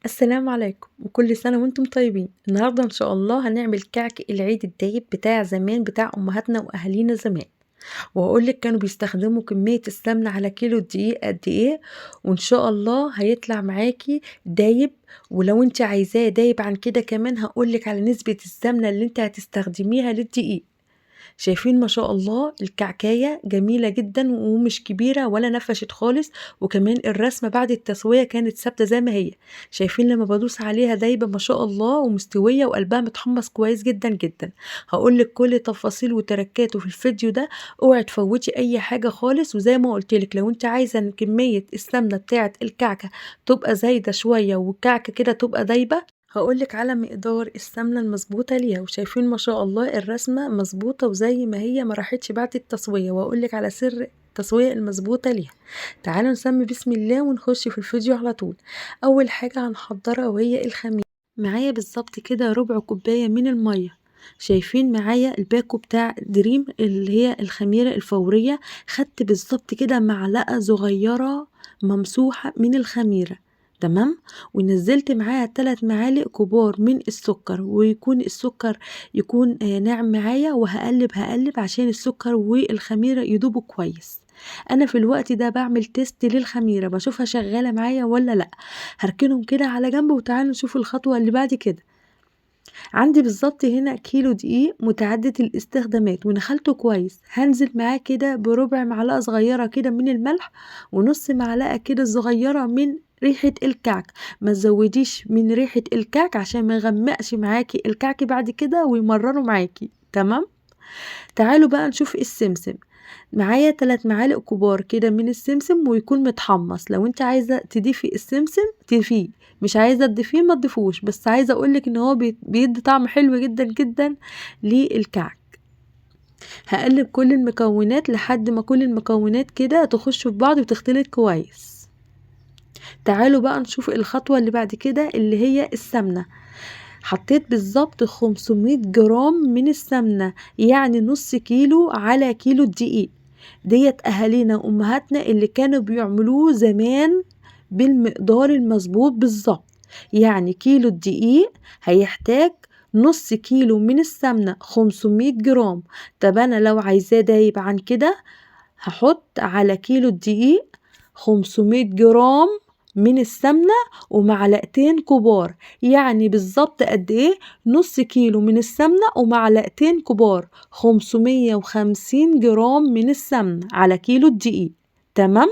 السلام عليكم وكل سنة وانتم طيبين. النهاردة ان شاء الله هنعمل كعك العيد الدايب بتاع زمان، بتاع امهاتنا واهالينا زمان، وهقول لك كانوا بيستخدموا كمية السمنة على كيلو الدقيق قد ايه، وان شاء الله هيطلع معاكي دايب. ولو انت عايزاه دايب عن كده كمان هقول لك على نسبة السمنة اللي انت هتستخدميها للدقيق. شايفين ما شاء الله الكعكاية جميلة جدا ومش كبيرة ولا نفشت خالص، وكمان الرسمة بعد التسوية كانت ثابتة زي ما هي. شايفين لما بدوس عليها دايبة ما شاء الله ومستوية وقلبها متحمص كويس جدا جدا. هقولك كل تفاصيل وتركاته في الفيديو ده، اوعي تفوتي اي حاجة خالص. وزي ما قلتلك لو انت عايزة ان كمية السمنة بتاعة الكعكة تبقى زايدة شوية والكعكة كده تبقى دايبة، هقولك على مقدار السمنة المظبوطة ليها. وشايفين ما شاء الله الرسمة مظبوطة وزي ما هي ما راحتش بعد التسوية، وهقولك على سر التسوية المظبوطة ليها. تعالوا نسمي بسم الله ونخش في الفيديو على طول. أول حاجة هنحضرها وهي الخميرة. معايا بالظبط كده ربع كوباية من المية. شايفين معايا الباكو بتاع دريم اللي هي الخميرة الفورية، خدت بالظبط كده معلقة صغيرة ممسوحة من الخميرة، تمام؟ ونزلت معاها 3 معالق كبار من السكر، ويكون السكر يكون ناعم معايا، وهقلب هقلب عشان السكر والخميرة يدوبوا كويس. انا في الوقت ده بعمل test للخميرة، بشوفها شغالة معايا ولا لا. هركنهم كده على جنب وتعالوا نشوف الخطوة اللي بعد كده. عندي بالظبط هنا كيلو دقيق متعدد الاستخدامات ونخلته كويس. هنزل معاه كده بربع معلقة صغيرة كده من الملح، ونص معلقة كده صغيرة من ريحة الكعك. ما تزوديش من ريحة الكعك عشان ما يغمقش معاكي الكعك بعد كده ويمرره معاكي، تمام؟ تعالوا بقى نشوف السمسم. معايا 3 معالق كبار كده من السمسم ويكون متحمص. لو انت عايزة تضيفي السمسم تضيفيه، مش عايزة تضيفيه ما تضيفوش، بس عايزة اقولك ان هو بيدي طعم حلو جدا جدا للكعك. هقلب كل المكونات لحد ما كل المكونات كده تخش في بعض وتختلط كويس. تعالوا بقى نشوف الخطوة اللي بعد كده اللي هي السمنة. حطيت بالظبط 500 جرام من السمنة، يعني نص كيلو على كيلو الدقيق. ديت أهالينا وأمهاتنا اللي كانوا بيعملوه زمان بالمقدار المظبوط بالظبط. يعني كيلو الدقيق هيحتاج نص كيلو من السمنة، 500 جرام. طب أنا لو عايزاه دايب عن كده هحط على كيلو الدقيق 500 جرام من السمنة ومعلقتين كبار، يعني بالظبط قد ايه؟ نص كيلو من السمنة ومعلقتين كبار، 550 جرام من السمنة على كيلو الدقيق، تمام؟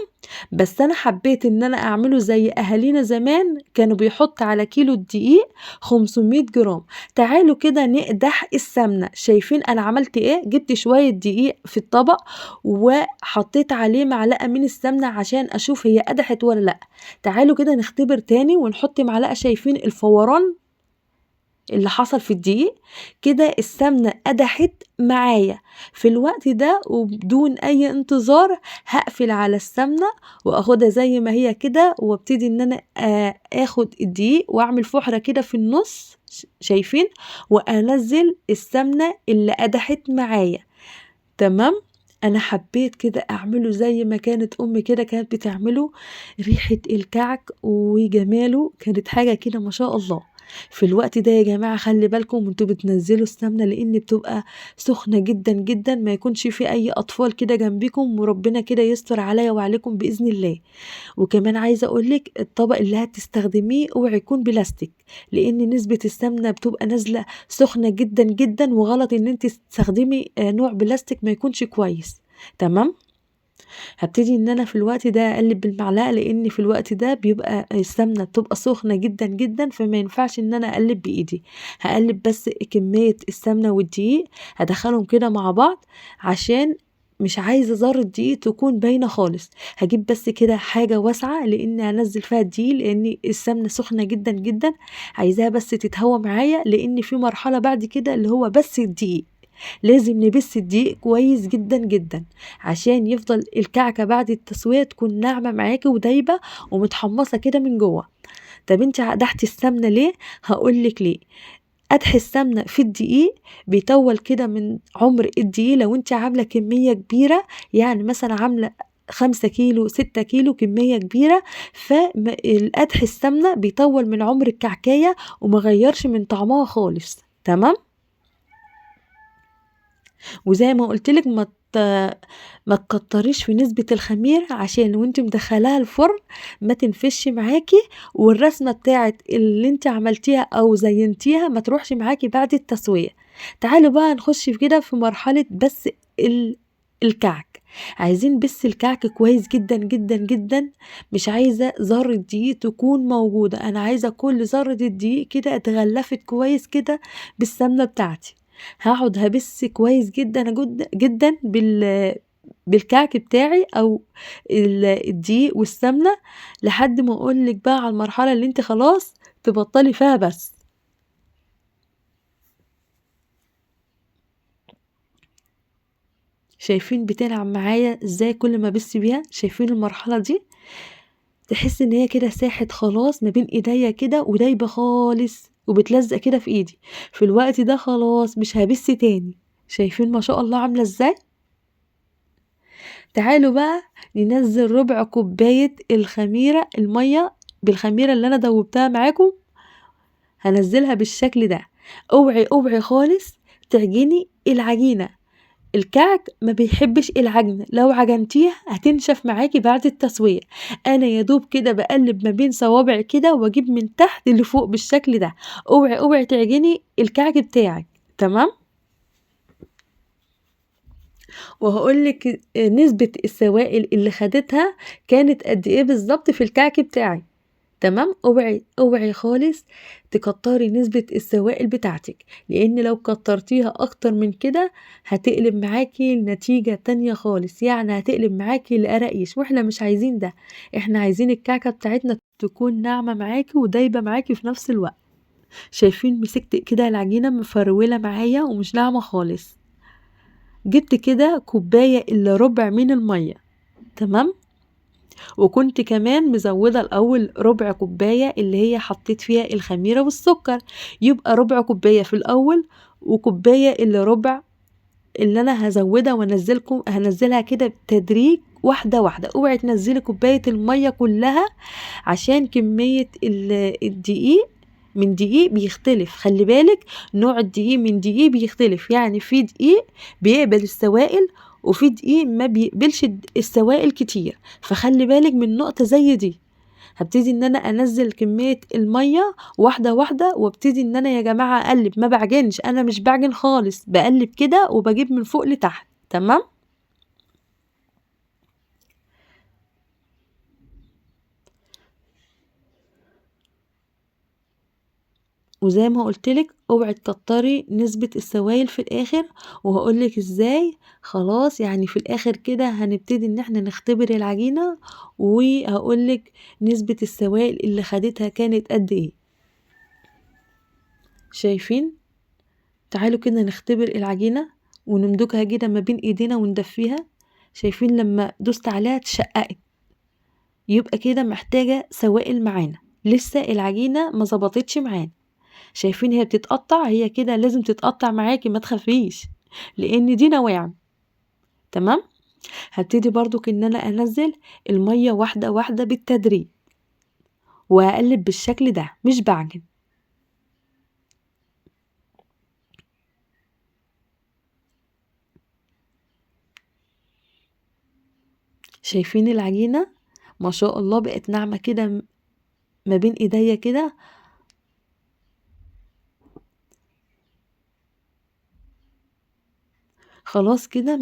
بس انا حبيت ان انا اعمله زي اهالينا زمان كانوا بيحط على كيلو الدقيق 500 جرام. تعالوا كده نقدح السمنة. شايفين انا عملت ايه؟ جبت شوية دقيق في الطبق وحطيت عليه معلقة من السمنة عشان اشوف هي قدحت ولا لا. تعالوا كده نختبر تاني ونحط معلقة. شايفين الفوران اللي حصل في الدقيق كده؟ السمنة قدحت معايا في الوقت ده، وبدون اي انتظار هقفل على السمنة واخدها زي ما هي كده، وابتدي ان انا اخد الدقيق واعمل فحرة كده في النص، شايفين؟ وانزل السمنة اللي قدحت معايا، تمام؟ انا حبيت كده اعمله زي ما كانت امي كده كانت بتعمله. ريحة الكعك وجماله كانت حاجة كده ما شاء الله. في الوقت ده يا جماعة خلي بالكم وانتوا بتنزلوا السمنة، لان بتبقى سخنة جدا جدا، ما يكونش في اي اطفال كده جنبكم، وربنا كده يستر عليا وعليكم باذن الله. وكمان عايزة اقولك الطبق اللي هتستخدميه اوعي يكون بلاستيك، لان نسبة السمنة بتبقى نازلة سخنة جدا جدا، وغلط ان انت تستخدمي نوع بلاستيك ما يكونش كويس، تمام؟ هبتدي ان انا في الوقت ده اقلب بالمعلقه، لان في الوقت ده بيبقى السمنه بتبقى سخنه جدا جدا، فما ينفعش ان انا اقلب بايدي. هقلب بس كميه السمنه والدقيق، هدخلهم كده مع بعض عشان مش عايزه ذره دقيق تكون باينه خالص. هجيب بس كده حاجه واسعه لان هنزل فيها الدقيق، لان السمنه سخنه جدا جدا، عايزاها بس تتهوى معايا، لان في مرحله بعد كده اللي هو بس الدقيق لازم نبس الدقيق كويس جدا جدا عشان يفضل الكعكة بعد التسوية تكون ناعمة معاكي ودايبة ومتحمصة كده من جوه. طب انت قدحتي السمنة ليه؟ هقولك ليه. قدح السمنة في الدقيق بيطول كده من عمر الدقيق. لو انت عاملة كمية كبيرة، يعني مثلا عاملة 5 كيلو 6 كيلو، كمية كبيرة. فالقدح السمنة بيطول من عمر الكعكاية وما غيرش من طعمها خالص. تمام. وزي ما قلتلك ما تكتريش في نسبة الخميرة عشان وانت مدخلاها الفرن ما تنفش معاكي، والرسمة بتاعت اللي انت عملتيها او زينتيها ما تروحش معاكي بعد التسوية. تعالوا بقى نخش كده في مرحلة بس الكعك. عايزين بس الكعك كويس جدا جدا جدا، مش عايزة ذرة دقيق تكون موجودة، انا عايزة كل ذرة الدقيق كده اتغلفت كويس كده بالسمنة بتاعتي. هقعد هبس كويس جدا جدا بالكعك بتاعي او الدقيق والسمنة لحد ما اقولك بقى على المرحلة اللي انت خلاص تبطلي فيها بس. شايفين بتنعم معايا ازاي كل ما بس بيها؟ شايفين المرحلة دي؟ تحس ان هي كده ساحت خلاص ما بين ايديا كده ودايبة خالص وبتلزق كده في ايدي. في الوقت ده خلاص مش هبس تاني. شايفين ما شاء الله عاملة ازاي؟ تعالوا بقى ننزل ربع كوباية الخميرة، المية بالخميرة اللي انا دوبتها معاكم هنزلها بالشكل ده. اوعي اوعي خالص تعجني العجينة، الكعك ما بيحبش العجن، لو عجنتيها هتنشف معاكي بعد التسوية. انا يا دوب كده بقلب ما بين صوابعي كده واجيب من تحت لفوق بالشكل ده. اوعي اوعي تعجني الكعك بتاعك. تمام. وهقولك نسبة السوائل اللي خدتها كانت قد ايه بالظبط في الكعك بتاعي. تمام. اوعي اوعي خالص تكتري نسبة السوائل بتاعتك، لان لو كترتيها اكتر من كده هتقلب معاكي النتيجة تانية خالص، يعني هتقلب معاكي لقراقيش، واحنا مش عايزين ده. احنا عايزين الكعكة بتاعتنا تكون ناعمة معاكي ودايبة معاكي في نفس الوقت. شايفين مسكت كده العجينة مفرولة معايا ومش ناعمة خالص. جبت كده كوباية الا ربع من المية. تمام. وكنت كمان مزودة الأول ربع كوباية اللي هي حطيت فيها الخميرة والسكر، يبقى ربع كوباية في الأول وكوباية إلا ربع اللي أنا هزودها وانزلكم، هنزلها كده بالتدريج واحدة واحدة. اوعي تنزلي كوباية المية كلها عشان كمية الدقيق من دقيق بيختلف. خلي بالك نوع الدقيق من دقيق بيختلف، يعني في دقيق بيقبل السوائل وفي دقيق ما بيقبلش السوائل كتير، فخلي بالك من نقطة زي دي. هبتدي ان انا انزل كمية المية واحدة واحدة، وابتدي ان انا يا جماعة اقلب، ما بعجنش، انا مش بعجن خالص، بقلب كده وبجيب من فوق لتحت. تمام. وزي ما قلتلك اوعي تكتري نسبة السوائل في الاخر، وهقولك ازاي. خلاص يعني في الاخر كده هنبتدي ان احنا نختبر العجينة، وهقولك نسبة السوائل اللي خدتها كانت قد ايه. شايفين؟ تعالوا كده نختبر العجينة ونمدكها كده ما بين ايدينا وندفيها. شايفين لما دوست عليها اتشققت، يبقى كده محتاجة سوائل معانا، لسه العجينة ما ظبطتش معانا. شايفين هي بتتقطع، هي كده لازم تتقطع معاكي ما تخافيش لان دي نواعم. تمام. هبتدي برضو ان انا انزل المية واحدة واحدة بالتدريج، وهقلب بالشكل ده مش بعجن. شايفين العجينة ما شاء الله بقت ناعمة كده ما بين ايديا كده. خلاص كده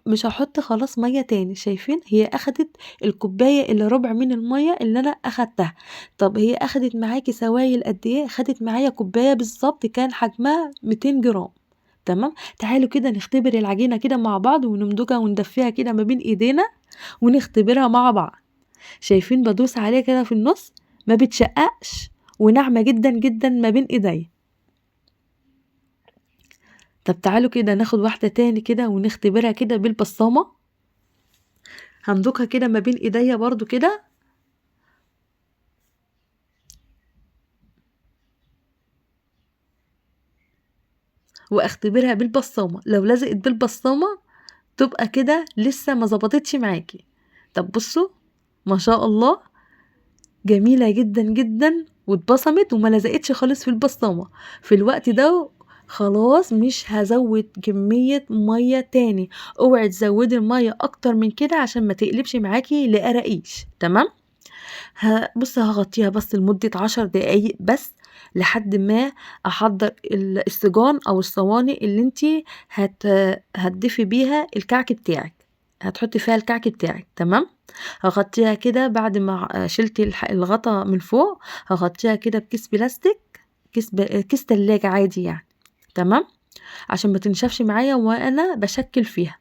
مش هحط خلاص مية تاني. شايفين هي اخدت الكوباية الا ربع من المية اللي انا اخدتها. طب هي اخدت معاكي سوائل قد ايه؟ خدت معايا كوباية بالظبط، كان حجمها 200 جرام. تمام. تعالوا كده نختبر العجينة كده مع بعض، ونمدكها وندفيها كده ما بين ايدينا ونختبرها مع بعض. شايفين بدوس عليها كده في النص ما بتشققش وناعمه جدا جدا ما بين ايديا. طب تعالوا كده ناخد واحدة تاني كده ونختبرها كده بالبصامة. هندوقها كده ما بين ايديا برضو كده. واختبرها بالبصامة، لو لزقت بالبصامة تبقى كده لسه ما ظبطتش معاكي. طب بصوا ما شاء الله جميلة جدا جدا، واتبصمت وما لزقتش خالص في البصامة. في الوقت ده خلاص مش هزود كمية مية تاني، اوعي تزودي المية اكتر من كده عشان ما تقلبش معاكي لقراقيش. تمام. بصي هغطيها بس لمدة 10 دقايق بس لحد ما احضر السجان او الصواني اللي انتي هتضيفي بيها الكعك بتاعك، هتحطي فيها الكعك بتاعك. تمام. هغطيها كده بعد ما شلت الغطا من فوق، هغطيها كده بكيس بلاستيك، كيس تلاجة عادي يعني. تمام، عشان ما تنشفش معايا وانا بشكل فيها.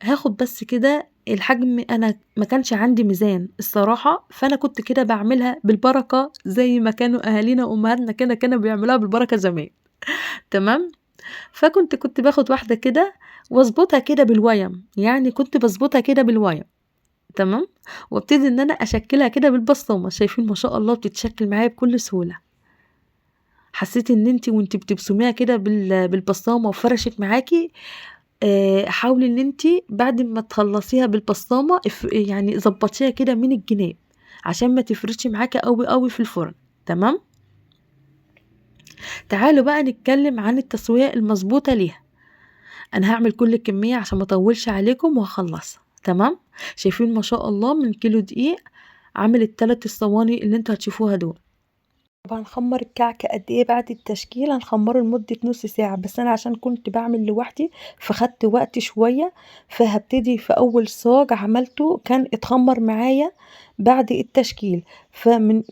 هاخد بس كده الحجم، انا ما كانش عندي ميزان الصراحة، فانا كنت كده بعملها بالبركة زي ما كانوا اهالينا وامهاتنا كده كانوا بيعملوها بالبركة زمان. تمام. فكنت باخد واحدة كده واظبطها كده بالويم، يعني كنت بظبطها كده بالويم. تمام. وابتدي ان انا اشكلها كده بالبصامة. شايفين ما شاء الله بتتشكل معايا بكل سهولة. حسيتي ان انت وانت بتبصميها كده بالبصامة وفرشت معاكي، حاولي ان انت بعد ما تخلصيها بالبصامة يعني ظبطيها كده من الجناب عشان ما تفرشش معاكي قوي قوي في الفرن. تمام. تعالوا بقى نتكلم عن التسوية المظبوطة ليها. انا هعمل كل الكمية عشان ما اطولش عليكم وهخلصها. تمام. شايفين ما شاء الله من كيلو دقيق عامل التلات الصواني اللي انتوا هتشوفوها دول. طبعا هنخمر الكعك قد ايه بعد التشكيل؟ هنخمره لمدة نص ساعة، بس انا عشان كنت بعمل لوحدي فخدت وقت شوية، فهبتدي في اول صاج عملته كان اتخمر معايا بعد التشكيل، فمن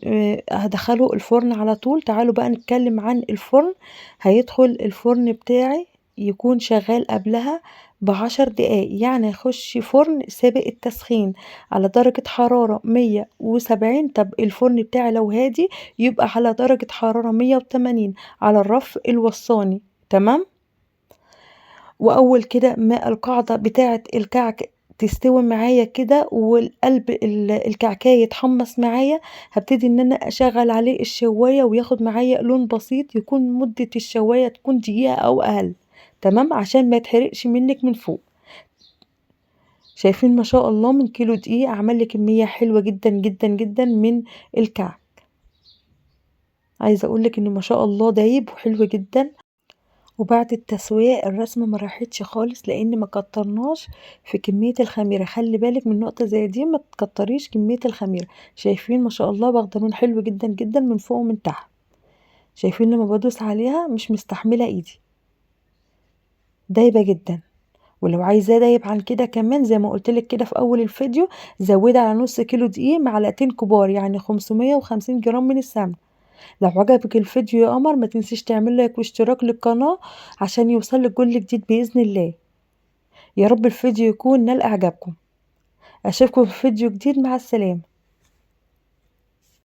هدخله الفرن على طول. تعالوا بقى نتكلم عن الفرن. هيدخل الفرن بتاعي يكون شغال قبلها ب10 دقايق، يعني هيخش فرن سابق التسخين على درجة حرارة 170. طب الفرن بتاعي لو هادي يبقى على درجة حرارة 180 على الرف الوسطاني. تمام. وأول كده ما القاعدة بتاعة الكعك تستوي معايا كده والقلب الكعكاية يتحمص معايا، هبتدي ان انا اشغل عليه الشواية وياخد معايا لون بسيط، يكون مدة الشواية تكون دقيقة او اقل. تمام، عشان ما يتحرقش منك من فوق. شايفين ما شاء الله من كيلو دقيق عمل لي كمية حلوة جدا جدا جدا من الكعك. عايزة اقول لك انه ما شاء الله دايب وحلو جدا. وبعد التسوية الرسمة ما راحتش خالص لان ما كترناش في كمية الخميرة. خلي بالك من نقطة زي دي، ما تكتريش كمية الخميرة. شايفين ما شاء الله واخدة لون حلو جدا جدا من فوق ومن تحت. شايفين لما بدوس عليها مش مستحملة ايدي، دايبة جدا. ولو عايزاه دايب عن كده كمان زي ما قلت لك كده في اول الفيديو، زودي على نص كيلو دقيق معلقتين كبار، يعني 550 جرام من السمن. لو عجبك الفيديو يا قمر ما تنسيش تعمل لايك واشتراك للقناة عشان يوصلك كل جديد بإذن الله. يا رب الفيديو يكون نال اعجابكم. اشوفكم في فيديو جديد، مع السلامة.